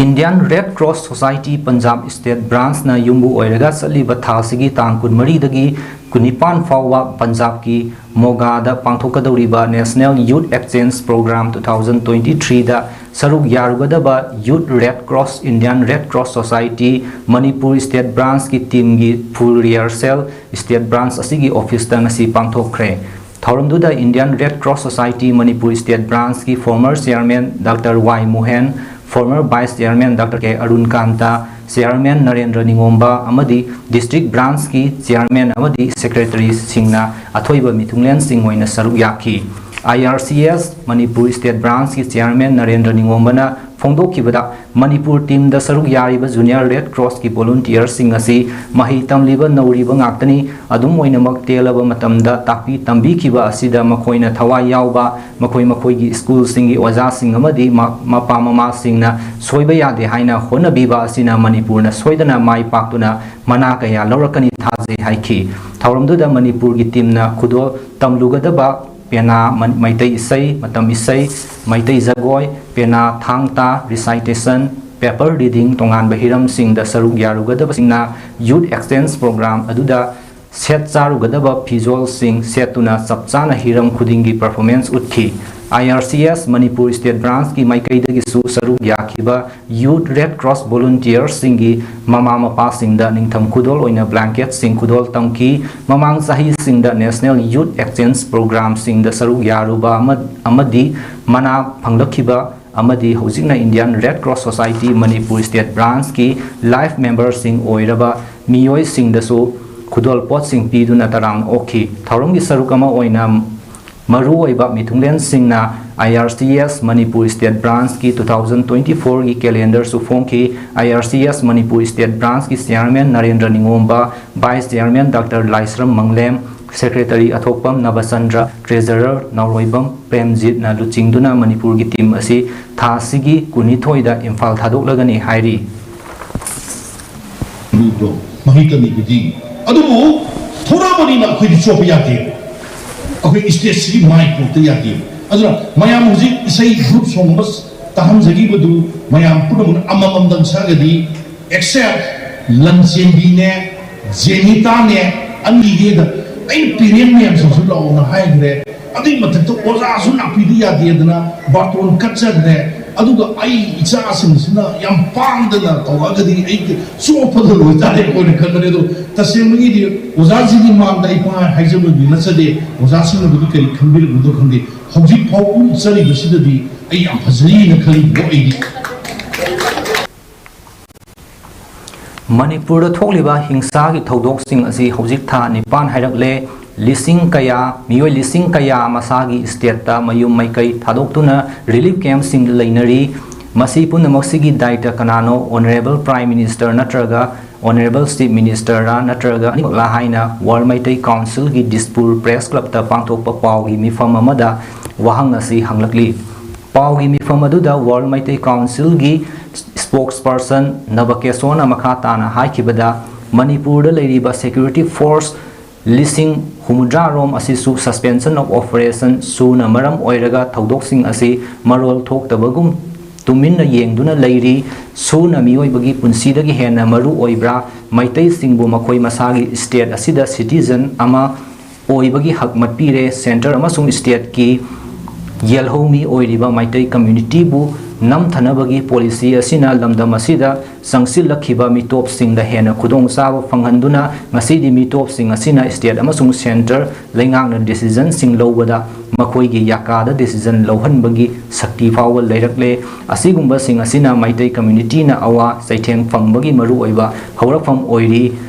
Indian Red Cross Society Punjab State Branchꯅ ꯌꯨꯝꯕꯨ ꯑꯣꯏꯔꯒ ꯆꯠꯂꯤꯕ ꯊꯥ ꯑꯁꯤꯒꯤ ꯇꯥꯡ ꯀꯨꯟꯃꯔꯤꯗꯒꯤ ꯀꯨꯟꯅꯤꯄꯥꯟ ꯐꯥꯎꯕ ꯄꯟꯖꯥꯕꯀꯤ ꯃꯣꯒꯥꯗ ꯄꯥꯡꯊꯣꯛꯀꯗꯧꯔꯤꯕ National Youth Exchange Program two thousand twenty threeꯗ ꯁꯔꯨꯛ ꯌꯥꯔꯨꯒꯗꯕ Youth Red Cross, Indian Red Cross Society Manipur State Branchꯀꯤ teamꯒꯤ full rehearsal State Branch ꯑꯁꯤꯒꯤ officeꯇ ꯉꯁꯤ ꯄꯥꯡꯊꯣꯛꯈ꯭ꯔꯦ꯫ ꯊꯧꯔꯝꯗꯨꯗ Indian Red Cross Society Manipur State Branchꯀꯤ former chairman Doctor ꯋꯥꯏ ꯃꯣꯍꯦꯟ, former vice chairman Doctor ꯀꯦ Arun ꯀꯥꯟꯇ, chairman Narendra ꯅꯤꯉꯣꯝꯕ ꯑꯃꯗꯤ district branchꯀꯤ chairman ꯑꯃꯗꯤ secretaryꯁꯤꯡꯅ ꯑꯊꯣꯏꯕ ꯃꯤꯊꯨꯡꯂꯦꯟꯁꯤꯡ ꯑꯣꯏꯅ ꯁꯔꯨꯛ ꯌꯥꯈꯤ꯫ I R C S Manipur State Branchꯀꯤ chairman Narendra ꯅꯤꯉꯣꯝꯕꯅ ꯐꯣꯡꯗꯣꯛꯈꯤꯕꯗ, Manipur teamꯗ ꯁꯔꯨꯛ ꯌꯥꯔꯤꯕ Junior Red Crossꯀꯤ volunteerꯁꯤꯡ ꯑꯁꯤ ꯃꯍꯩ ꯇꯝꯂꯤꯕ ꯅꯧꯔꯤꯕ ꯉꯥꯛꯇꯅꯤ꯫ ꯑꯗꯨꯝ ꯑꯣꯏꯅꯃꯛ, ꯇꯦꯜꯂꯕ ꯃꯇꯝꯗ ꯇꯥꯛꯄꯤ ꯇꯝꯕꯤꯈꯤꯕ ꯑꯁꯤꯗ ꯃꯈꯣꯏꯅ ꯊꯋꯥꯏ ꯌꯥꯎꯕ, ꯃꯈꯣꯏ ꯃꯈꯣꯏꯒꯤ schoolꯁꯤꯡꯒꯤ ꯑꯣꯖꯥꯁꯤꯡ ꯑꯃꯗꯤ ꯃ-, ꯃꯄꯥ ꯃꯃꯥꯁꯤꯡꯅ ꯁꯣꯏꯕ ꯌꯥꯗꯦ ꯍꯥꯏꯅ ꯍꯣꯠꯅꯕꯤꯕ ꯑꯁꯤꯅ ꯃꯅꯤꯄꯨꯔꯅ ꯁꯣꯏꯗꯅ ꯃꯥꯏ ꯄꯥꯛꯇꯨꯅ ꯃꯅꯥ ꯀꯌꯥ ꯂꯧꯔꯛꯀꯅꯤ ꯊꯥꯖꯩ ꯍꯥꯏꯈꯤ꯫ ꯊꯧꯔꯝꯗꯨꯗ ꯃꯅꯤꯄꯨꯔꯒꯤ teamꯅ ꯈꯨꯗꯣꯜ ꯇꯝꯂꯨꯒꯗꯕ ꯄꯦꯅꯥ, ꯃ-, ꯃꯩꯇꯩ ꯏꯁꯩ, ꯃꯇꯝ ꯏꯁꯩ, ꯃꯩꯇꯩ ꯖꯒꯣꯏ, ꯄꯦꯅꯥ, ꯊꯥꯡ ꯇꯥ, recitation, paper reading, ꯇꯣꯉꯥꯟꯕ ꯍꯤꯔꯝꯁꯤꯡꯗ ꯁꯔꯨꯛ ꯌꯥꯔꯨꯒꯗꯕꯁꯤꯡꯅ Youth Exchange Program ꯑꯗꯨꯗ ꯁꯦꯠ ꯆꯥꯔꯨꯒꯗꯕ ꯐꯤꯖꯣꯜꯁꯤꯡ ꯁꯦꯠꯇꯨꯅ ꯆꯞ ꯆꯥꯅ ꯍꯤꯔꯝ ꯈꯨꯗꯤꯡꯒꯤ performance ꯎꯠꯈꯤ꯫ I R C S Manipur State Branchꯀꯤ ꯃꯥꯏꯀꯩꯗꯒꯤꯁꯨ ꯁꯔꯨꯛ ꯌꯥꯈꯤꯕ Youth Red Cross volunteerꯁꯤꯡꯒꯤ ꯃꯃꯥ ꯃꯄꯥꯁꯤꯡꯗ ꯅꯤꯡꯊꯝ ꯈꯨꯗꯣꯜ ꯑꯣꯏꯅ blanketꯁꯤꯡ ꯈꯨꯗꯣꯜ ꯇꯝꯈꯤ꯫ ꯃꯃꯥꯡ ꯆꯍꯤꯁꯤꯡꯗ National Youth Exchange Programꯁꯤꯡꯗ ꯁꯔꯨꯛ ꯌꯥꯔꯨꯕ ꯑꯃ-, ꯑꯃꯗꯤ ꯃꯅꯥ ꯐꯪꯂꯛꯈꯤꯕ ꯑꯃꯗꯤ ꯍꯧꯖꯤꯛꯅ Indian Red Cross Society Manipur State Branchꯀꯤ life memberꯁꯤꯡ ꯑꯣꯏꯔꯕ ꯃꯤꯑꯣꯏꯁꯤꯡꯗꯁꯨ ꯈꯨꯗꯣꯜꯄꯣꯠꯁꯤꯡ ꯄꯤꯗꯨꯅ ꯇꯔꯥꯝꯅ ꯑꯣꯛꯈꯤ꯫ ꯊꯧꯔꯝꯒꯤ ꯁꯔꯨꯛ ꯑꯃ ꯑꯣꯏꯅ ꯃꯔꯨꯑꯣꯏꯕ ꯃꯤꯊꯨꯡꯂꯦꯟꯁꯤꯡꯅ I R C S Manipur state ꯕ꯭ꯔꯥꯟꯁꯀꯤ ꯇꯨ ꯊꯥꯎꯖꯟ ꯇ꯭ꯋꯦꯟꯇꯤ ꯐꯣꯔꯒꯤ ꯀꯦꯂꯦꯟꯗꯔꯁꯨ ꯐꯣꯡꯈꯤ꯫ I R C S Manipur state ꯕ꯭ꯔꯥꯟꯁꯀꯤ chairman Narendra Ningomba, vice chairman doctor Laishram Manglem, secretary Athokpam Nabachandra, ꯇ꯭ꯔꯦꯖꯔꯔ ꯅꯥꯎꯔꯣꯏꯕꯝ ꯄ꯭ꯔꯦꯝꯖꯤꯠꯅ ꯂꯨꯆꯤꯡꯗꯨꯅ ꯃꯅꯤꯄꯨꯔꯒꯤ ꯇꯤꯝ ꯑꯁꯤ ꯊꯥ ꯑꯁꯤꯒꯤ ꯀꯨꯟꯅꯤꯊꯣꯏꯗ ꯏꯝꯐꯥꯜ ꯊꯥꯗꯣꯛꯂꯒꯅꯤ ꯍꯥꯏꯔꯤ꯫ ꯂꯨꯕ꯭ꯔꯣ? ꯃꯍꯩ ꯇꯝꯃꯤꯕꯗꯤ꯫ ꯑꯗꯨꯕꯨ ꯊꯣꯔꯛꯑꯕꯅꯤꯅ ꯑꯩꯈꯣꯏꯗꯤ ꯆꯣꯞꯄ ꯌꯥꯗꯦ꯫ ꯑꯩꯈꯣꯏ ꯁ꯭ꯇꯦꯠꯁꯤꯒꯤ ꯃꯥꯏ ꯄꯣꯛꯇ ꯌꯥꯗꯦ꯫ ꯑꯗꯨꯅ ꯃꯌꯥꯝ ꯍꯧꯖꯤꯛ ꯏꯁꯩ group song ꯑꯃ ꯇꯥꯍꯟꯖꯈꯤꯕꯗꯨ ꯃꯌꯥꯝ ꯄꯨꯝꯅꯃꯛꯅ ꯑꯃꯃꯝꯗꯪ ꯁꯛꯑꯒꯗꯤ, except ꯂꯟꯆꯦꯟꯕꯤꯅꯦ, ꯖꯦꯅꯤꯇꯥꯅꯦ, ꯑꯅꯤꯗꯦꯗ ꯑꯩꯅ parent ꯃꯌꯥꯝꯁꯤꯡꯁꯨ ꯂꯥꯛꯑꯣꯅ ꯍꯥꯏꯈ꯭ꯔꯦ꯫ ꯑꯗꯨꯒꯤ ꯃꯊꯛꯇ ꯑꯣꯖꯥꯁꯨ ꯂꯥꯛꯄꯤꯕ ꯌꯥꯗꯦꯗꯅ ꯕꯥꯔꯇꯣꯟ ꯀꯠꯆꯈ꯭ꯔꯦ꯫ ꯑꯗꯨꯒ ꯑꯩ ꯏꯆꯥꯁꯤꯡꯁꯤꯅ ꯌꯥꯝ ꯄꯥꯡꯗꯅ ꯇꯧꯔꯛꯑꯒꯗꯤ ꯑꯩ ꯆꯣꯞꯄꯗ ꯂꯣꯏꯇꯥꯔꯦ ꯑꯩꯈꯣꯏꯅ ꯈꯟꯕꯅꯦ꯫ ꯑꯗꯣ ꯇꯁꯦꯡꯕꯒꯤꯗꯤ ꯑꯣꯖꯥꯁꯤꯡꯒꯤ ꯃꯥꯡꯗ ꯑꯩ ꯄꯪꯍꯥꯏ ꯍꯥꯏꯖꯕꯗꯤ ꯅꯠꯆꯗꯦ꯫ ꯑꯣꯖꯥꯁꯤꯡꯅꯕꯨꯗꯤ ꯀꯔꯤ ꯈꯟꯕꯤꯔꯝꯒꯗ꯭ꯔꯣ ꯈꯪꯗꯦ꯫ ꯍꯧꯖꯤꯛ ꯐꯥꯎꯕ ꯎꯠꯆꯔꯤꯕꯁꯤꯗꯗꯤ ꯑꯩ ꯌꯥꯝ ꯐꯖꯩꯅ ꯈꯜꯂꯤꯕꯀꯣ ꯑꯩꯗꯤ꯫ ꯃꯅꯤꯄꯨꯔꯗ ꯊꯣꯛꯂꯤꯕ ꯍꯤꯡꯁꯥꯒꯤ ꯊꯧꯗꯣꯛꯁꯤꯡ ꯑꯁꯤ ꯍꯧꯖꯤꯛ ꯊꯥ ꯅꯤꯄꯥꯟ ꯍꯥꯏꯔꯛꯂꯦ꯫ ꯂꯤꯁꯤꯡ ꯀꯌꯥ, ꯃꯤꯑꯣꯏ ꯂꯤꯁꯤꯡ ꯀꯌꯥ ꯃꯁꯥꯒꯤ ꯁ꯭ꯇꯦꯠꯇ ꯃꯌꯨꯝ ꯃꯩꯀꯩ ꯊꯥꯗꯣꯛꯇꯨꯅ ꯔꯤꯂꯤꯐ ꯀꯦꯝꯞꯁꯤꯡꯗ ꯂꯩꯅꯔꯤ꯫ ꯃꯁꯤ ꯄꯨꯝꯅꯃꯛꯁꯤꯒꯤ ꯗꯥꯏꯇ ꯀꯅꯥꯅꯣ? ꯑꯣꯅꯔꯦꯕꯜ ꯄ꯭ꯔꯥꯏꯝ ꯃꯤꯅꯤꯁꯇꯔ ꯅꯠꯇ꯭ꯔꯒ ꯑꯣꯅꯔꯦꯕꯜ ꯆꯤꯐ ꯃꯤꯅꯤꯁꯇꯔꯔꯥ ꯅꯠꯇ꯭ꯔꯒ ꯑꯅꯤꯃꯛꯂꯥ ꯍꯥꯏꯅ ꯋꯥꯔꯜ ꯃꯩꯇꯩ ꯀꯥꯎꯟꯁꯤꯜꯒꯤ ꯗꯤꯁꯄꯨꯔ ꯄ꯭ꯔꯦꯁ ꯀ꯭ꯂꯕꯇ ꯄꯥꯡꯊꯣꯛꯄ ꯄꯥꯎꯒꯤ ꯃꯤꯐꯝ ꯑꯃꯗ ꯋꯥꯍꯪ ꯑꯁꯤ ꯍꯪꯂꯛꯂꯤ꯫ ꯄꯥꯎꯒꯤ ꯃꯤꯐꯝ ꯑꯗꯨꯗ ꯋꯥꯔꯜ ꯃꯩꯇꯩ ꯀꯥꯎꯟꯁꯤꯜꯒꯤ ꯁ꯭ꯄꯣꯛꯁꯄꯔꯁꯟ ꯅꯕꯀꯦꯁꯣꯔꯅ ꯃꯈꯥ ꯇꯥꯅ ꯍꯥꯏꯈꯤꯕꯗ, ꯃꯅꯤꯄꯨꯔꯗ ꯂꯩꯔꯤꯕ ꯁꯦꯀ꯭ꯌꯨꯔꯤꯇꯤ ꯐꯣꯔꯁ ꯂꯤꯁꯤꯡ ꯍꯨꯝꯐꯨꯇꯔꯥ ꯔꯣꯝ ꯑꯁꯤꯁꯨ suspension of operation ꯁꯨꯅ ꯃꯔꯝ ꯑꯣꯏꯔꯒ ꯊꯧꯗꯣꯛꯁꯤꯡ ꯑꯁꯤ ꯃꯔꯣꯜ ꯊꯣꯛꯇꯕꯒꯨꯝ ꯇꯨꯃꯤꯟꯅ ꯌꯦꯡꯗꯨꯅ ꯂꯩꯔꯤ꯫ ꯁꯨꯅ ꯃꯤꯑꯣꯏꯕꯒꯤ ꯄꯨꯟꯁꯤꯗꯒꯤ ꯍꯦꯟꯅ ꯃꯔꯨ ꯑꯣꯏꯕ꯭ꯔꯥ? ꯃꯩꯇꯩꯁꯤꯡꯕꯨ ꯃꯈꯣꯏ ꯃꯁꯥꯒꯤ ꯁ꯭ꯇꯦꯠ ꯑꯁꯤꯗ ꯁꯤꯇꯤꯖꯟ ꯑꯃ ꯑꯣꯏꯕꯒꯤ ꯍꯛ ꯃꯠꯄꯤꯔꯦ꯫ ꯁꯦꯟꯇꯔ ꯑꯃꯁꯨꯡ ꯁ꯭ꯇꯦꯠꯀꯤ ꯌꯦꯜꯍꯧꯃꯤ ꯑꯣꯏꯔꯤꯕ ꯃꯩꯇꯩ ꯀꯝꯃ꯭ꯌꯨꯅꯤꯇꯤꯕꯨ ꯅꯝꯊꯅꯕꯒꯤ ꯄꯣꯂꯤꯁꯤ ꯑꯁꯤꯅ ꯂꯝꯗꯝ ꯑꯁꯤꯗ ꯆꯪꯁꯤꯜꯂꯛꯈꯤꯕ ꯃꯤꯇꯣꯞꯁꯤꯡꯗ ꯍꯦꯟꯅ ꯈꯨꯗꯣꯡꯆꯥꯕ ꯐꯪꯍꯟꯗꯨꯅ ꯉꯁꯤꯗꯤ ꯃꯤꯇꯣꯞꯁꯤꯡ ꯑꯁꯤꯅ ꯁ꯭ꯇꯦꯠ ꯑꯃꯁꯨꯡ ꯁꯦꯟꯇꯔ ꯂꯩꯉꯥꯛꯅ ꯗꯤꯁꯤꯖꯟꯁꯤꯡ ꯂꯧꯕꯗ ꯃꯈꯣꯏꯒꯤ ꯌꯥꯀꯥꯗ ꯗꯤꯁꯤꯖꯟ ꯂꯧꯍꯟꯕꯒꯤ ꯁꯛꯇꯤ ꯐꯥꯎꯕ ꯂꯩꯔꯛꯂꯦ꯫ ꯑꯁꯤꯒꯨꯝꯕꯁꯤꯡ ꯑꯁꯤꯅ ꯃꯩꯇꯩ ꯀꯝꯃ꯭ꯌꯨꯅꯤꯇꯤꯅ ꯑꯋꯥ ꯆꯩꯊꯦꯡ ꯐꯪꯕꯒꯤ ꯃꯔꯨꯑꯣꯏꯕ ꯍꯧꯔꯛꯐꯝ ꯑꯣꯏꯔꯤ꯫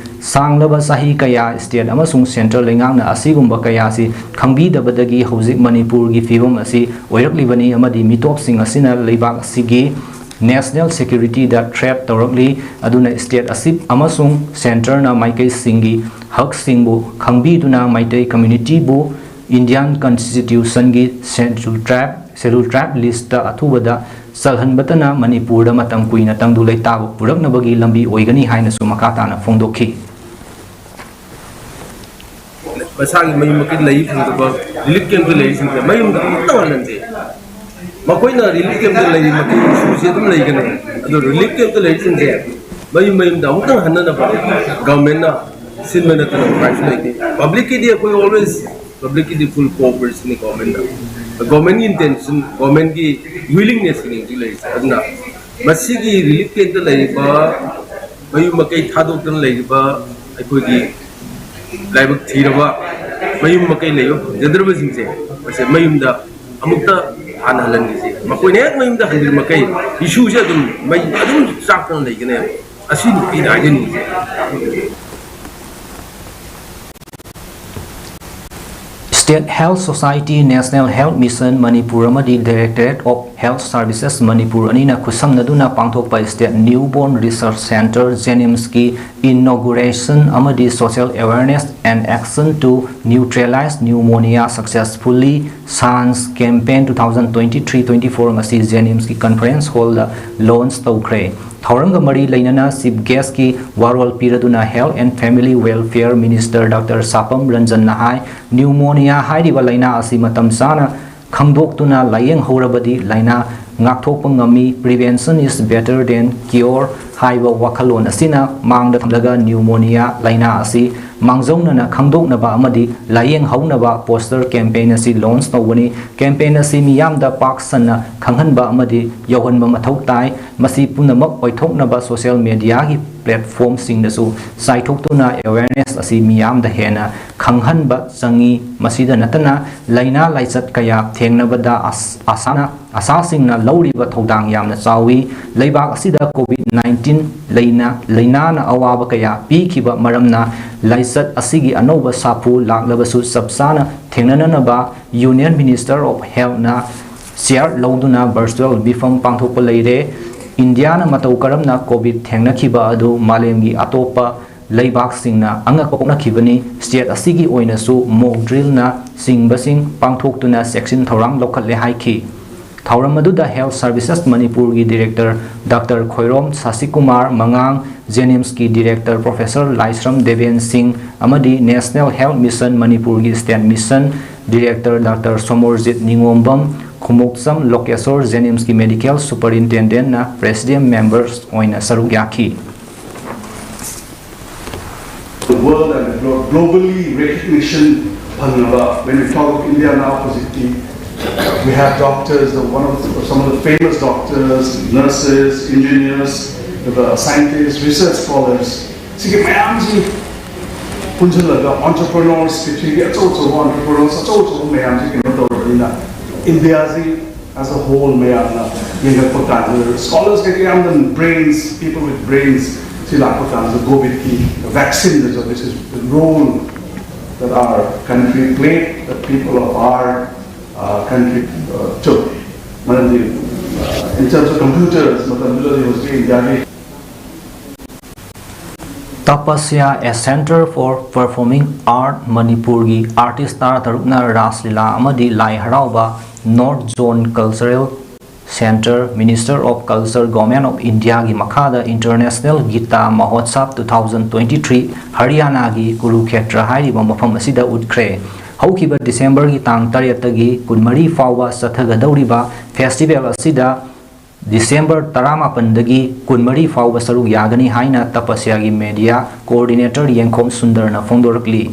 ꯁꯥꯡꯂꯕ ꯆꯍꯤ ꯀꯌꯥ state ꯑꯃꯁꯨꯡ centre ꯂꯩꯉꯥꯛꯅ ꯑꯁꯤꯒꯨꯝꯕ ꯀꯌꯥꯁꯤ ꯈꯪꯕꯤꯗꯕꯗꯒꯤ ꯍꯧꯖꯤꯛ ꯃꯅꯤꯄꯨꯔꯒꯤ ꯐꯤꯕꯝ ꯑꯁꯤ ꯑꯣꯏꯔꯛꯂꯤꯕꯅꯤ, ꯑꯃꯗꯤ ꯃꯤꯇꯣꯞꯁꯤꯡ ꯑꯁꯤꯅ ꯂꯩꯕꯥꯛ ꯑꯁꯤꯒꯤ national security ꯗ threat ꯇꯧꯔꯛꯂꯤ꯫ ꯑꯗꯨꯅ state ꯑꯁꯤ ꯑꯃꯁꯨꯡ centre ꯅ ꯃꯥꯏꯀꯩꯁꯤꯡꯒꯤ ꯍꯛꯁꯤꯡꯕꯨ ꯈꯪꯕꯤꯗꯨꯅ ꯃꯩꯇꯩ community ꯕꯨ Indian Constitution ꯒꯤ Scheduled Tribe, Scheduled Tribe list ꯇ ꯑꯊꯨꯕꯗ ꯆꯜꯍꯟꯕꯇꯅ ꯃꯅꯤꯄꯨꯔꯗ ꯃꯇꯝ ꯀꯨꯏꯅ ꯇꯪꯗꯨ ꯂꯩꯇꯥꯕ ꯄꯨꯔꯛꯅꯕꯒꯤ ꯂꯝꯕꯤ ꯑꯣꯏꯒꯅꯤ ꯍꯥꯏꯅꯁꯨ ꯃꯈꯥ ꯇꯥꯅ ꯐꯣꯡꯗꯣꯛꯈꯤ꯫ ꯃꯁꯥꯒꯤ ꯃꯌꯨꯝ ꯃꯀꯩ ꯂꯩ ꯐꯪꯗꯕ relief camp ꯇ ꯂꯩꯔꯤꯁꯤꯡꯁꯦ ꯃꯌꯨꯝꯗ ꯑꯃꯨꯛꯇ ꯍꯜꯍꯟꯁꯦ꯫ ꯃꯈꯣꯏꯅ relief camp ꯇ ꯂꯩꯔꯤ ꯃꯈꯩ issue ꯁꯦ ꯑꯗꯨꯝ ꯂꯩꯒꯅꯤ꯫ ꯑꯗꯣ relief camp ꯇ ꯂꯩꯔꯤꯁꯤꯡꯁꯦ ꯃꯌꯨꯝ ꯃꯌꯨꯝꯗ ꯑꯃꯨꯛꯇꯪ ꯍꯟꯅꯅꯕ government ꯅ ꯁꯤꯟꯕ ꯅꯠꯇꯅ ꯎꯄꯥꯏꯁꯨ ꯂꯩꯇꯦ꯫ Public ꯀꯤꯗꯤ ꯑꯩꯈꯣꯏ always, public ꯀꯤꯗꯤ full cooperation ꯅꯤ government ꯅ꯫ Government ꯀꯤ intention, government ꯀꯤ willingness ꯅꯤ ꯍꯧꯖꯤꯛ ꯂꯩꯔꯤꯁꯦ꯫ ꯑꯗꯨꯅ ꯃꯁꯤꯒꯤ relief camp ꯇ ꯂꯩꯔꯤꯕ ꯃꯌꯨꯝ ꯃꯀꯩ ꯊꯥꯗꯣꯛꯇꯅ ꯂꯩꯔꯤꯕ ꯑꯩꯈꯣꯏꯒꯤ ꯂꯥꯏꯕꯛ ꯊꯤꯔꯕ ꯃꯌꯨꯝ ꯃꯀꯩ ꯂꯩꯕ ꯐꯪꯖꯗ꯭ꯔꯕꯁꯤꯡꯁꯦ ꯃꯁꯦ ꯃꯌꯨꯝꯗ ꯑꯃꯨꯛꯇ ꯍꯥꯟꯅ ꯍꯜꯍꯟꯈꯤꯁꯤ꯫ ꯃꯈꯣꯏꯅ ꯍꯦꯛ ꯃꯌꯨꯝꯗ ꯍꯟꯗ꯭ꯔꯤ ꯃꯈꯩ issue ꯁꯦ ꯑꯗꯨꯝ ꯃꯩ ꯑꯗꯨꯝ ꯆꯥꯛꯇꯅ ꯂꯩꯒꯅꯦꯕ꯫ ꯑꯁꯤꯅꯤ ꯑꯩꯅ ꯍꯥꯏꯖꯅꯤꯡꯉꯤꯁꯦ꯫ State Health Society, National Health Mission Manipur ꯑꯃꯗꯤ Directorate of Health Services Manipur ꯑꯅꯤꯅ ꯈꯨꯠꯁꯝꯅꯗꯨꯅ ꯄꯥꯡꯊꯣꯛꯄ State Newborn Research Centre JNIMS ꯀꯤ inauguration ꯑꯃꯗꯤ Social Awareness and Action to Neutralize Pneumonia Successfully, SANS Campaign two thousand twenty three twenty four ꯉꯁꯤ JNIMS ꯀꯤ conference hall ꯗ launch ꯇꯧꯈ꯭ꯔꯦ꯫ ꯊꯧꯔꯝꯒ ꯃꯔꯤ ꯂꯩꯅꯅ chief guest ꯀꯤ ꯋꯥꯔꯣꯜ ꯄꯤꯔꯗꯨꯅ Health and Family Welfare Minister Doctor ꯁꯥꯄꯝ ꯔꯟꯖꯟꯅ high, pneumonia ꯍꯥꯏꯔꯤꯕ ꯂꯥꯏꯅꯥ ꯑꯁꯤ ꯃꯇꯝ ꯆꯥꯅ ꯈꯪꯗꯣꯛꯇꯨꯅ ꯂꯥꯏꯌꯦꯡꯍꯧꯔꯕꯗꯤ ꯂꯥꯏꯅꯥ ꯉꯥꯛꯊꯣꯛꯄ ꯉꯝꯃꯤ, Prevention is better than cure ꯍꯥꯏꯕ ꯋꯥꯈꯜꯂꯣꯟ ꯑꯁꯤꯅ ꯃꯥꯡꯗ ꯊꯝꯂꯒ pneumonia ꯂꯥꯏꯅꯥ ꯑꯁꯤ ꯃꯥꯡꯖꯧꯅꯅ ꯈꯪꯗꯣꯛꯅꯕ ꯑꯃꯗꯤ ꯂꯥꯏꯌꯦꯡꯍꯧꯅꯕ poster campaign ꯑꯁꯤ launch ꯇꯧꯕꯅꯤ꯫ Campaign ꯑꯁꯤ ꯃꯤꯌꯥꯝꯗ ꯄꯥꯛ ꯁꯟꯅ ꯈꯪꯍꯟꯕ ꯑꯃꯗꯤ ꯌꯧꯍꯟꯕ ꯃꯊꯧ ꯇꯥꯏ꯫ ꯃꯁꯤ ꯄꯨꯝꯅꯃꯛ ꯑꯣꯏꯊꯣꯛꯅꯕ social media ꯒꯤ platform ꯁꯤꯡꯗꯁꯨ ꯆꯥꯏꯊꯣꯛꯇꯨꯅ awareness ꯑꯁꯤ ꯃꯤꯌꯥꯝꯗ ꯍꯦꯟꯅ ꯈꯪꯍꯟꯕ ꯆꯪꯏ꯫ ꯃꯁꯤꯗ ꯅꯠꯇꯅ ꯂꯥꯏꯅꯥ ꯂꯥꯏꯆꯠ ꯀꯌꯥ ꯊꯦꯡꯅꯕꯗ ꯑꯁ-, ꯑꯁꯥꯅ ꯑꯁꯥꯁꯤꯡꯅ ꯂꯧꯔꯤꯕ ꯊꯧꯗꯥꯡ ꯌꯥꯝꯅ ꯆꯥꯎꯏ꯫ ꯂꯩꯕꯥꯛ ꯑꯁꯤꯗ COVID nineteen ꯂꯩꯅ, ꯂꯩꯅꯥꯅ ꯑꯋꯥꯕ ꯀꯌꯥ ꯄꯤꯈꯤꯕ ꯃꯔꯝꯅ ꯂꯥꯏꯆꯠ ꯑꯁꯤꯒꯤ ꯑꯅꯧꯕ ꯁꯥꯐꯨ ꯂꯥꯛꯂꯕꯁꯨ ꯆꯞ ꯆꯥꯅ ꯊꯦꯡꯅꯅꯅꯕ Union Minister of Healthꯅ chair ꯂꯧꯗꯨꯅ virtual ꯃꯤꯐꯝ ꯄꯥꯡꯊꯣꯛꯄ ꯂꯩꯔꯦ꯫ ꯏꯟꯗꯤꯌꯥꯅ ꯃꯇꯧ ꯀꯔꯝꯅ COVID ꯊꯦꯡꯅꯈꯤꯕ ꯑꯗꯨ ꯃꯥꯂꯦꯝꯒꯤ ꯑꯇꯣꯞꯄ ꯂꯩꯕꯥꯛꯁꯤꯡꯅ ꯑꯉꯛꯄ ꯄꯣꯛꯅꯈꯤꯕꯅꯤ꯫ State ꯑꯁꯤꯒꯤ ꯑꯣꯏꯅꯁꯨ mock drillꯅ ꯆꯤꯡꯕꯁꯤꯡ ꯄꯥꯡꯊꯣꯛꯇꯨꯅ ꯆꯦꯛꯁꯤꯟ ꯊꯧꯔꯥꯡ ꯂꯧꯈꯠꯂꯦ ꯍꯥꯏꯈꯤ꯫ ꯊꯧꯔꯝ ꯑꯗꯨꯗ Health Services ꯃꯅꯤꯄꯨꯔꯒꯤ Director Doctor Khoirom ꯁꯥꯁꯤꯀꯨꯃꯥꯔ, ꯃꯉꯥꯡ JNIMSꯀꯤ Director Professor ꯂꯥꯏꯁ꯭ꯔꯝ ꯗꯦꯕꯦꯟ ꯁꯤꯡ ꯑꯃꯗꯤ National Health Mission ꯃꯅꯤꯄꯨꯔꯒꯤ State Mission Director Doctor Somorjit ꯅꯤꯉꯣꯝꯕꯝ, ꯈꯨꯃꯣꯛꯆꯝ ꯂꯣꯀꯦꯁꯣꯔ, JNIMSꯀꯤ Medical Superintendentꯅ Presidium Members ꯑꯣꯏꯅ ꯁꯔꯨꯛ ꯌꯥꯈꯤ꯫ The world and glo- globally recognition ꯐꯪꯉꯕ, when we talk of India now, ꯍꯧꯖꯤꯛꯇꯤ we have doctors, the, one of the, some of the famous doctors, nurses, engineers, the scientists, research scholars, ꯁꯤꯒꯤ ꯃꯌꯥꯝꯁꯤ ꯄꯨꯟꯁꯤꯜꯂꯒ entrepreneurs, ꯄ꯭ꯔꯤꯊꯤꯕꯤꯒꯤ ꯑꯆꯧ ꯑꯆꯧꯕ entrepreneurs, ꯑꯆꯧ ꯑꯆꯧꯕ ꯃꯌꯥꯝꯁꯤ ꯀꯩꯅꯣ ꯇꯧꯔꯕꯅꯤꯅ, ꯏꯟꯗꯤꯌꯥꯁꯤ as a whole ꯃꯌꯥꯝꯅ ꯌꯦꯡꯉꯛꯄ ꯀꯥꯟꯗ scholars ꯀꯩꯀꯩ ꯌꯥꯝꯅ brains, people with brains ꯁꯤ ꯂꯥꯛꯄ ꯀꯥꯟꯗ COVIDꯀꯤ vaccine, this is the role that our country played, the people of our uh, country uh, took. ꯃꯔꯝꯗꯤ uh, in terms of computers, ꯃꯇꯝꯗꯨꯗꯗꯤ ꯍꯧꯖꯤꯛ ꯏꯟꯗꯤꯌꯥꯒꯤ Tapasya, a Center for Performing Art ꯃꯅꯤꯄꯨꯔꯒꯤ artist ꯇꯔꯥꯇꯔꯨꯛꯅ Ras Lila ꯑꯃꯗꯤ ꯂꯥꯏ ꯍꯔꯥꯎꯕ North Zone Cultural Center, Minister of Culture, Government of Indiaꯒꯤ ꯃꯈꯥꯗ International Gita Mahotsav two thousand twenty three ꯍꯔꯤꯌꯥꯅꯥꯒꯤ ꯀꯨꯔꯨꯈꯦꯇ꯭ꯔ ꯍꯥꯏꯔꯤꯕ ꯃꯐꯝ ꯑꯁꯤꯗ ꯎꯠꯈ꯭ꯔꯦ꯫ ꯍꯧꯈꯤꯕ ꯗꯤꯁꯦꯝꯕꯔꯒꯤ ꯇꯥꯡ ꯇꯔꯦꯠꯇꯒꯤ ꯀꯨꯟꯃꯔꯤ ꯐꯥꯎꯕ ꯆꯠꯊꯒꯗꯧꯔꯤꯕ festival ꯑꯁꯤꯗ ꯗꯤꯁꯦꯝꯕꯔ ꯇꯔꯥꯃꯥꯄꯟꯗꯒꯤ ꯀꯨꯟꯃꯔꯤ ꯐꯥꯎꯕ ꯁꯔꯨꯛ ꯌꯥꯒꯅꯤ ꯍꯥꯏꯅ ꯇꯄꯁ꯭ꯌꯥꯒꯤ media coordinator ꯌꯦꯡꯈꯣꯝ ꯁꯨꯟꯗꯔꯅ ꯐꯣꯡꯗꯣꯔꯛꯂꯤ꯫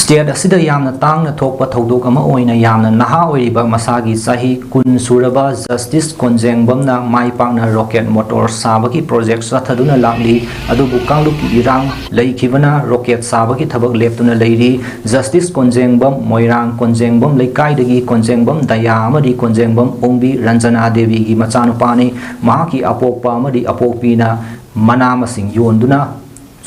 ꯁ꯭ꯇꯦꯠ ꯑꯁꯤꯗ ꯌꯥꯝꯅ ꯇꯥꯡꯅ ꯊꯣꯛꯄ ꯊꯧꯗꯣꯛ ꯑꯃ ꯑꯣꯏꯅ ꯌꯥꯝꯅ ꯅꯍꯥ ꯑꯣꯏꯔꯤꯕ ꯃꯁꯥꯒꯤ ꯆꯍꯤ ꯀꯨꯟ ꯁꯨꯔꯕ ꯖꯁꯇꯤꯁ ꯀꯣꯟꯖꯦꯡꯕꯝꯅ ꯃꯥꯏ ꯄꯥꯛꯅ ꯔꯣꯀꯦꯠ ꯃꯣꯇꯣꯔ ꯁꯥꯕꯒꯤ ꯄ꯭ꯔꯣꯖꯦꯛ ꯆꯠꯊꯗꯨꯅ ꯂꯥꯛꯂꯤ꯫ ꯑꯗꯨꯕꯨ ꯀꯥꯡꯂꯨꯞꯀꯤ ꯏꯔꯥꯡ ꯂꯩꯈꯤꯕꯅ ꯔꯣꯀꯦꯠ ꯁꯥꯕꯒꯤ ꯊꯕꯛ ꯂꯦꯞꯇꯨꯅ ꯂꯩꯔꯤ꯫ ꯖꯁꯇꯤꯁ ꯀꯣꯟꯖꯦꯡꯕꯝ, ꯃꯣꯏꯔꯥꯡ ꯀꯣꯟꯖꯦꯡꯕꯝ ꯂꯩꯀꯥꯏꯗꯒꯤ ꯀꯣꯟꯖꯦꯡꯕꯝ ꯗꯌꯥ ꯑꯃꯗꯤ ꯀꯣꯟꯖꯦꯡꯕꯝ ꯑꯣꯡꯕꯤ ꯔꯟꯖꯅꯥ ꯗꯦꯕꯤꯒꯤ ꯃꯆꯥꯅꯨꯄꯥꯅꯤ꯫ ꯃꯍꯥꯛꯀꯤ ꯑꯄꯣꯛꯄ ꯑꯃꯗꯤ ꯑꯄꯣꯛꯄꯤꯅ ꯃꯅꯥ ꯃꯁꯤꯡ ꯌꯣꯟꯗꯨꯅ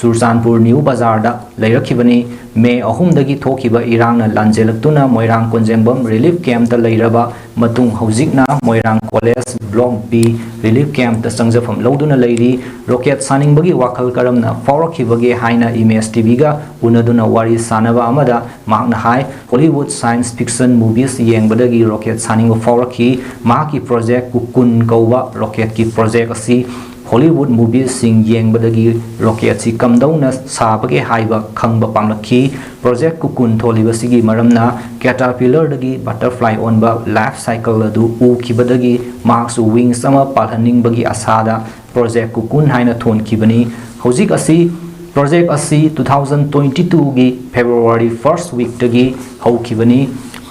ꯆꯨꯔꯆꯥꯟꯄꯨꯔ ꯅ꯭ꯌꯨ ꯕꯖꯥꯔꯗ ꯂꯩꯔꯛꯈꯤꯕꯅꯤ꯫ ꯃꯦ ꯑꯍꯨꯝꯗꯒꯤ ꯊꯣꯛꯈꯤꯕ ꯏꯔꯥꯡꯅ ꯂꯥꯟꯖꯦꯜꯂꯛꯇꯨꯅ ꯃꯣꯏꯔꯥꯡ ꯀꯣꯟꯖꯦꯡꯕꯝ ꯔꯤꯂꯤꯐ ꯀꯦꯝꯞꯇ ꯂꯩꯔꯕ ꯃꯇꯨꯡ ꯍꯧꯖꯤꯛꯅ ꯃꯣꯏꯔꯥꯡ ꯀꯣꯂꯦꯖ ꯕ꯭ꯂꯣꯛ ꯕꯤ ꯔꯤꯂꯤꯐ ꯀꯦꯝꯞꯇ ꯆꯪꯖꯐꯝ ꯂꯧꯗꯨꯅ ꯂꯩꯔꯤ꯫ ꯔꯣꯀꯦꯠ ꯁꯥꯅꯤꯡꯕꯒꯤ ꯋꯥꯈꯜ ꯀꯔꯝꯅ ꯐꯥꯎꯔꯛꯈꯤꯕꯒꯦ ꯍꯥꯏꯅ ꯏꯃꯦꯖ ꯇꯤꯚꯤꯒ ꯎꯅꯗꯨꯅ ꯋꯥꯔꯤ ꯁꯥꯅꯕ ꯑꯃꯗ ꯃꯍꯥꯛꯅ ꯍꯥꯏ, ꯍꯣꯂꯤꯋꯨꯗ ꯁꯥꯏꯟꯁ ꯐꯤꯛꯁꯟ ꯃꯨꯚꯤꯁ ꯌꯦꯡꯕꯗꯒꯤ ꯔꯣꯀꯦꯠ ꯁꯥꯅꯤꯡꯕ ꯐꯥꯎꯔꯛꯈꯤ꯫ ꯃꯍꯥꯛꯀꯤ ꯄ꯭ꯔꯣꯖꯦꯛ ꯀꯨꯀꯨꯟ ꯀꯧꯕ ꯔꯣꯀꯦꯠꯀꯤ ꯄ꯭ꯔꯣꯖꯦꯛ ꯑꯁꯤ ꯍꯣꯂꯤꯋꯨꯗ ꯃꯨꯚꯤꯁꯁꯤꯡ ꯌꯦꯡꯕꯗꯒꯤ ꯔꯣꯀꯦꯠꯁꯤ ꯀꯝꯗꯧꯅ ꯁꯥꯕꯒꯦ ꯍꯥꯏꯕ ꯈꯪꯕ ꯄꯥꯝꯂꯛꯈꯤ꯫ ꯄ꯭ꯔꯣꯖꯦꯛ ꯀꯨꯀꯨꯟ ꯊꯣꯜꯂꯤꯕꯁꯤꯒꯤ ꯃꯔꯝꯅ ꯀꯦꯇꯥꯄꯤꯂꯔꯗꯒꯤ ꯕꯇꯔꯐ꯭ꯂꯥꯏ ꯑꯣꯟꯕ ꯂꯥꯏꯐ ꯁꯥꯏꯀꯜ ꯑꯗꯨ ꯎꯈꯤꯕꯗꯒꯤ ꯃꯍꯥꯛꯁꯨ ꯋꯤꯡꯁ ꯑꯃ ꯄꯥꯜꯍꯟꯅꯤꯡꯕꯒꯤ ꯑꯁꯥꯗ ꯄ꯭ꯔꯣꯖꯦꯛ ꯀꯨꯀꯨꯟ ꯍꯥꯏꯅ ꯊꯣꯟꯈꯤꯕꯅꯤ꯫ ꯍꯧꯖꯤꯛ ꯑꯁꯤ, ꯄ꯭ꯔꯣꯖꯦꯛ ꯑꯁꯤ two thousand twenty twoꯒꯤ ꯐꯦꯕ꯭ꯔꯨꯋꯥꯔꯤ first weekꯇꯒꯤ ꯍꯧꯈꯤꯕꯅꯤ꯫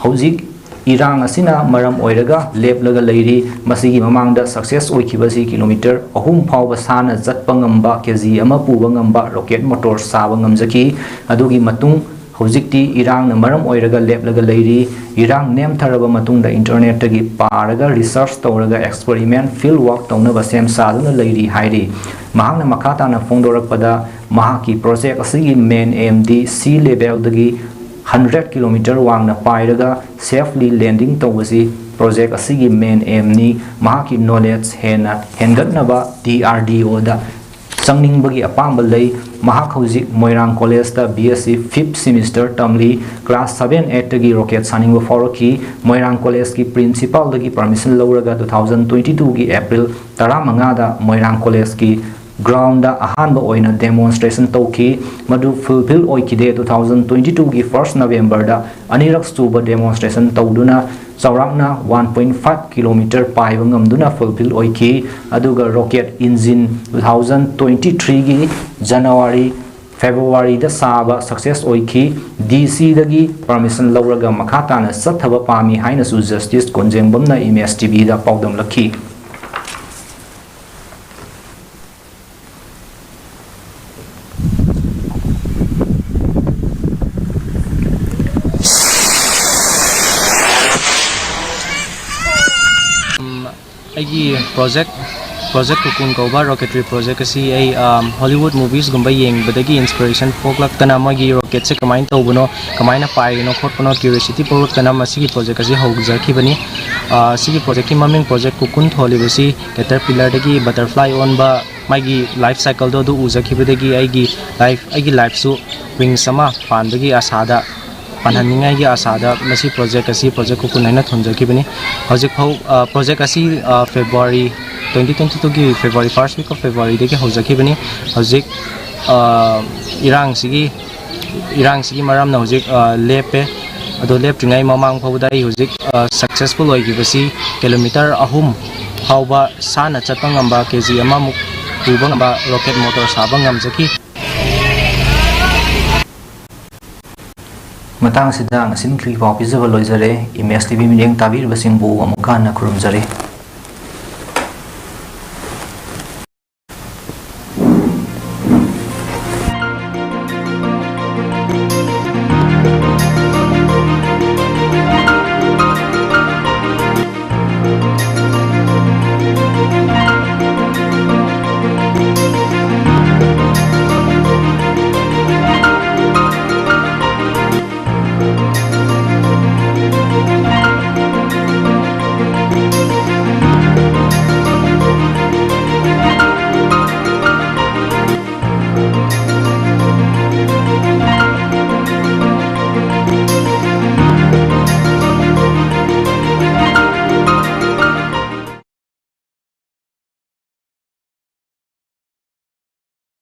ꯍꯧꯖꯤꯛ ꯏꯔꯥꯡ ꯑꯁꯤꯅ ꯃꯔꯝ ꯑꯣꯏꯔꯒ ꯂꯦꯞꯂꯒ ꯂꯩꯔꯤ꯫ ꯃꯁꯤꯒꯤ ꯃꯃꯥꯡꯗ ꯁꯛꯁꯦꯁ ꯑꯣꯏꯈꯤꯕꯁꯤ ꯀꯤꯂꯣꯃꯤꯇꯔ ꯑꯍꯨꯝ ꯐꯥꯎꯕ ꯁꯥꯅ ꯆꯠꯄ ꯉꯝꯕ, ꯀꯦ ꯖꯤ ꯑꯃ ꯄꯨꯕ ꯉꯝꯕ ꯔꯣꯀꯦꯠ ꯃꯣꯇꯣꯔ ꯁꯥꯕ ꯉꯝꯖꯈꯤ꯫ ꯑꯗꯨꯒꯤ ꯃꯇꯨꯡ ꯍꯧꯖꯤꯛꯇꯤ ꯏꯔꯥꯡꯅ ꯃꯔꯝ ꯑꯣꯏꯔꯒ ꯂꯦꯞꯂꯒ ꯂꯩꯔꯤ꯫ ꯏꯔꯥꯡ ꯅꯦꯝꯊꯔꯕ ꯃꯇꯨꯡꯗ ꯏꯟꯇꯔꯅꯦꯠꯇꯒꯤ ꯄꯥꯔꯒ ꯔꯤꯁꯔꯆ ꯇꯧꯔꯒ ꯑꯦꯛꯁꯄꯔꯤꯃꯦꯟ ꯐꯤꯜ ꯋꯥꯔꯛ ꯇꯧꯅꯕ ꯁꯦꯝ ꯁꯥꯗꯨꯅ ꯂꯩꯔꯤ ꯍꯥꯏꯔꯤ꯫ ꯃꯍꯥꯛꯅ ꯃꯈꯥ ꯇꯥꯅ ꯐꯣꯡꯗꯣꯔꯛꯄꯗ, ꯃꯍꯥꯛꯀꯤ ꯄ꯭ꯔꯣꯖꯦꯛ ꯑꯁꯤꯒꯤ ꯃꯦꯟ ꯑꯦꯝꯗꯤ ꯁꯤ ꯂꯦꯚꯦꯜꯗꯒꯤ hundred kilometre ꯋꯥꯡꯅ ꯄꯥꯏꯔꯒ ꯁꯦꯐꯂꯤ ꯂꯦꯟꯗꯤꯡ ꯇꯧꯕꯁꯤ ꯄ꯭ꯔꯣꯖꯦꯛ ꯑꯁꯤꯒꯤ ꯃꯦꯟ ꯑꯦꯝꯅꯤ꯫ ꯃꯍꯥꯛꯀꯤ ꯅꯣꯂꯦꯖ ꯍꯦꯟꯅ ꯍꯦꯟꯒꯠꯅꯕ ꯗꯤ ꯑꯥꯔ ꯗꯤ ꯑꯣꯗ ꯆꯪꯅꯤꯡꯕꯒꯤ ꯑꯄꯥꯝꯕ ꯂꯩ꯫ ꯃꯍꯥꯛ ꯍꯧꯖꯤꯛ ꯃꯣꯏꯔꯥꯡ ꯀꯣꯂꯦꯖꯇ ꯕꯤ ꯑꯦꯁ ꯁꯤ fifth semester ꯇꯝꯂꯤ꯫ ꯀ꯭ꯂꯥꯁ seven eightꯇꯒꯤ ꯔꯣꯀꯦꯠ ꯁꯥꯅꯤꯡꯕ ꯐꯥꯎꯔꯛꯈꯤ꯫ ꯃꯣꯏꯔꯥꯡ ꯀꯣꯂꯦꯖꯀꯤ ꯄ꯭ꯔꯤꯟꯁꯤꯄꯥꯜꯗꯒꯤ ꯄꯔꯃꯤꯁꯟ ꯂꯧꯔꯒ two thousand twenty twoꯒꯤ ꯑꯦꯄ꯭ꯔꯤꯜ ꯇꯔꯥꯃꯉꯥꯗ ꯃꯣꯏꯔꯥꯡ ꯀꯣꯂꯦꯖꯀꯤ ꯒ꯭ꯔꯥꯎꯟꯗ ꯑꯍꯥꯟꯕ ꯑꯣꯏꯅ ꯗꯦꯃꯣꯟꯁꯇ꯭ꯔꯦꯁꯟ ꯇꯧꯈꯤ꯫ ꯃꯗꯨ ꯐꯨꯜꯐꯤꯜ ꯑꯣꯏꯈꯤꯗꯦ꯫ Two thousand twenty twoꯒꯤ first Novemberꯗ ꯑꯅꯤꯔꯛ ꯁꯨꯕ ꯗꯦꯃꯣꯟꯁꯇ꯭ꯔꯦꯁꯟ ꯇꯧꯗꯨꯅ ꯆꯥꯎꯔꯥꯛꯅ one point five kilometre ꯄꯥꯏꯕ ꯉꯝꯗꯨꯅ ꯐꯨꯜꯐꯤꯜ ꯑꯣꯏꯈꯤ꯫ ꯑꯗꯨꯒ rocket engine two thousand twenty threeꯒꯤ ꯖꯅꯋꯥꯔꯤ ꯐꯦꯕ꯭ꯔꯨꯋꯥꯔꯤꯗ ꯁꯥꯕ ꯁꯛꯁꯦꯁ ꯑꯣꯏꯈꯤ꯫ ꯗꯤ ꯁꯤꯗꯒꯤ ꯄꯔꯃꯤꯁꯟ ꯂꯧꯔꯒ ꯃꯈꯥ ꯇꯥꯅ ꯆꯠꯊꯕ ꯄꯥꯝꯃꯤ ꯍꯥꯏꯅꯁꯨ ꯖꯁꯇꯤꯁ ꯀꯣꯟꯖꯦꯡꯕꯝꯅ ꯑꯦꯝ ꯑꯦꯁ ꯇꯤ ꯚꯤꯗ ꯄꯥꯎꯗꯝꯂꯛꯈꯤ꯫ ꯑꯩꯒꯤ ꯄ꯭ꯔꯣꯖꯦꯛ ꯄ꯭ꯔꯣꯖꯦꯛ ꯀꯨꯀꯨꯟ ꯀꯧꯕ ꯔꯣꯀꯦꯇ꯭ꯔꯤ ꯄ꯭ꯔꯣꯖꯦꯛ ꯑꯁꯤ ꯑꯩ ꯍꯣꯂꯤꯋꯨꯗ ꯃꯨꯚꯤꯁꯒꯨꯝꯕ ꯌꯦꯡꯕꯗꯒꯤ ꯏꯟꯁꯄꯤꯔꯦꯁꯟ ꯄꯣꯛꯂꯛꯇꯅ ꯃꯣꯏꯒꯤ ꯔꯣꯀꯦꯠꯁꯦ ꯀꯃꯥꯏꯅ ꯇꯧꯕꯅꯣ, ꯀꯃꯥꯏꯅ ꯄꯥꯏꯔꯤꯅꯣ ꯈꯣꯠꯄꯅꯣ ꯀ꯭ꯌꯨꯔꯤꯌꯣꯁꯤꯇꯤ ꯄꯣꯛꯂꯛꯇꯅ ꯃꯁꯤꯒꯤ ꯄ꯭ꯔꯣꯖꯦꯛ ꯑꯁꯤ ꯍꯧꯖꯈꯤꯕꯅꯤ꯫ ꯑ, ꯁꯤꯒꯤ ꯄ꯭ꯔꯣꯖꯦꯛꯀꯤ ꯃꯃꯤꯡ ꯄ꯭ꯔꯣꯖꯦꯛ ꯀꯨꯀꯨꯟ ꯊꯣꯜꯂꯤꯕꯁꯤ ꯀꯦꯇꯔꯄꯤꯂꯔꯗꯒꯤ ꯕꯇꯔꯐ꯭ꯂꯥꯏ ꯑꯣꯟꯕ ꯃꯥꯒꯤ ꯂꯥꯏꯐ ꯁꯥꯏꯀꯜꯗꯣ ꯑꯗꯨ ꯎꯖꯈꯤꯕꯗꯒꯤ ꯑꯩꯒꯤ ꯂꯥꯏꯐ ꯑꯩꯒꯤ ꯂꯥꯏꯐꯁꯨ ꯋꯤꯡꯁ ꯑꯃ ꯄꯥꯟꯕꯒꯤ ꯑꯁꯥꯗ ꯄꯥꯟꯍꯟꯅꯤꯡꯉꯥꯏꯒꯤ ꯑꯁꯥꯗ ꯃꯁꯤ ꯄ꯭ꯔꯣꯖꯦꯛ ꯑꯁꯤ ꯄ꯭ꯔꯣꯖꯦꯛ ꯀꯨꯀꯨꯟ ꯍꯥꯏꯅ ꯊꯣꯟꯖꯈꯤꯕꯅꯤ꯫ ꯍꯧꯖꯤꯛ ꯐꯥꯎ, ꯑ, ꯄ꯭ꯔꯣꯖꯦꯛ ꯑꯁꯤ, ꯑ, ꯐꯦꯕ꯭ꯔꯨꯋꯥꯔꯤ twenty twenty twoꯒꯤ ꯐꯦꯕ꯭ꯔꯨꯋꯥꯔꯤ first week of Februaryꯗꯒꯤ ꯍꯧꯖꯈꯤꯕꯅꯤ꯫ ꯍꯧꯖꯤꯛ, ꯑ, ꯏꯔꯥꯡꯁꯤꯒꯤ ꯏꯔꯥꯡꯁꯤꯒꯤ ꯃꯔꯝꯅ ꯍꯧꯖꯤꯛ, ꯑ, ꯂꯦꯞꯄꯦ꯫ ꯑꯗꯣ ꯂꯦꯞꯇ꯭ꯔꯤꯉꯩ ꯃꯃꯥꯡ ꯐꯥꯎꯕꯗ ꯑꯩ ꯍꯧꯖꯤꯛ, ꯑ, ꯁꯛꯁꯦꯁꯐꯨꯜ ꯑꯣꯏꯈꯤꯕꯁꯤ ꯀꯤꯂꯣꯃꯤꯇꯔ ꯑꯍꯨꯝ ꯐꯥꯎꯕ ꯁꯥꯟꯅ ꯆꯠꯄ ꯉꯝꯕ, ꯀꯦ ꯖꯤ ꯑꯃꯃꯨꯛ ꯄꯨꯕ ꯉꯝꯕ ꯔꯣꯀꯦꯠ ꯃꯣꯇꯣꯔ ꯁꯥꯕ ꯉꯝꯖꯈꯤ꯫ ꯃꯇꯥꯡꯁꯤꯗ ꯉꯁꯤꯒꯤ ꯄꯥꯎ ꯄꯤꯖꯕ ꯂꯣꯏꯖꯔꯦ꯫ ꯑꯦꯝ ꯑꯦꯁ ꯇꯤ ꯚꯤ ꯃꯤꯠꯌꯦꯡ ꯇꯥꯕꯤꯔꯤꯕꯁꯤꯡꯕꯨ ꯑꯃꯨꯛꯀ ꯍꯟꯅ ꯈꯨꯔꯨꯝꯖꯔꯤ꯫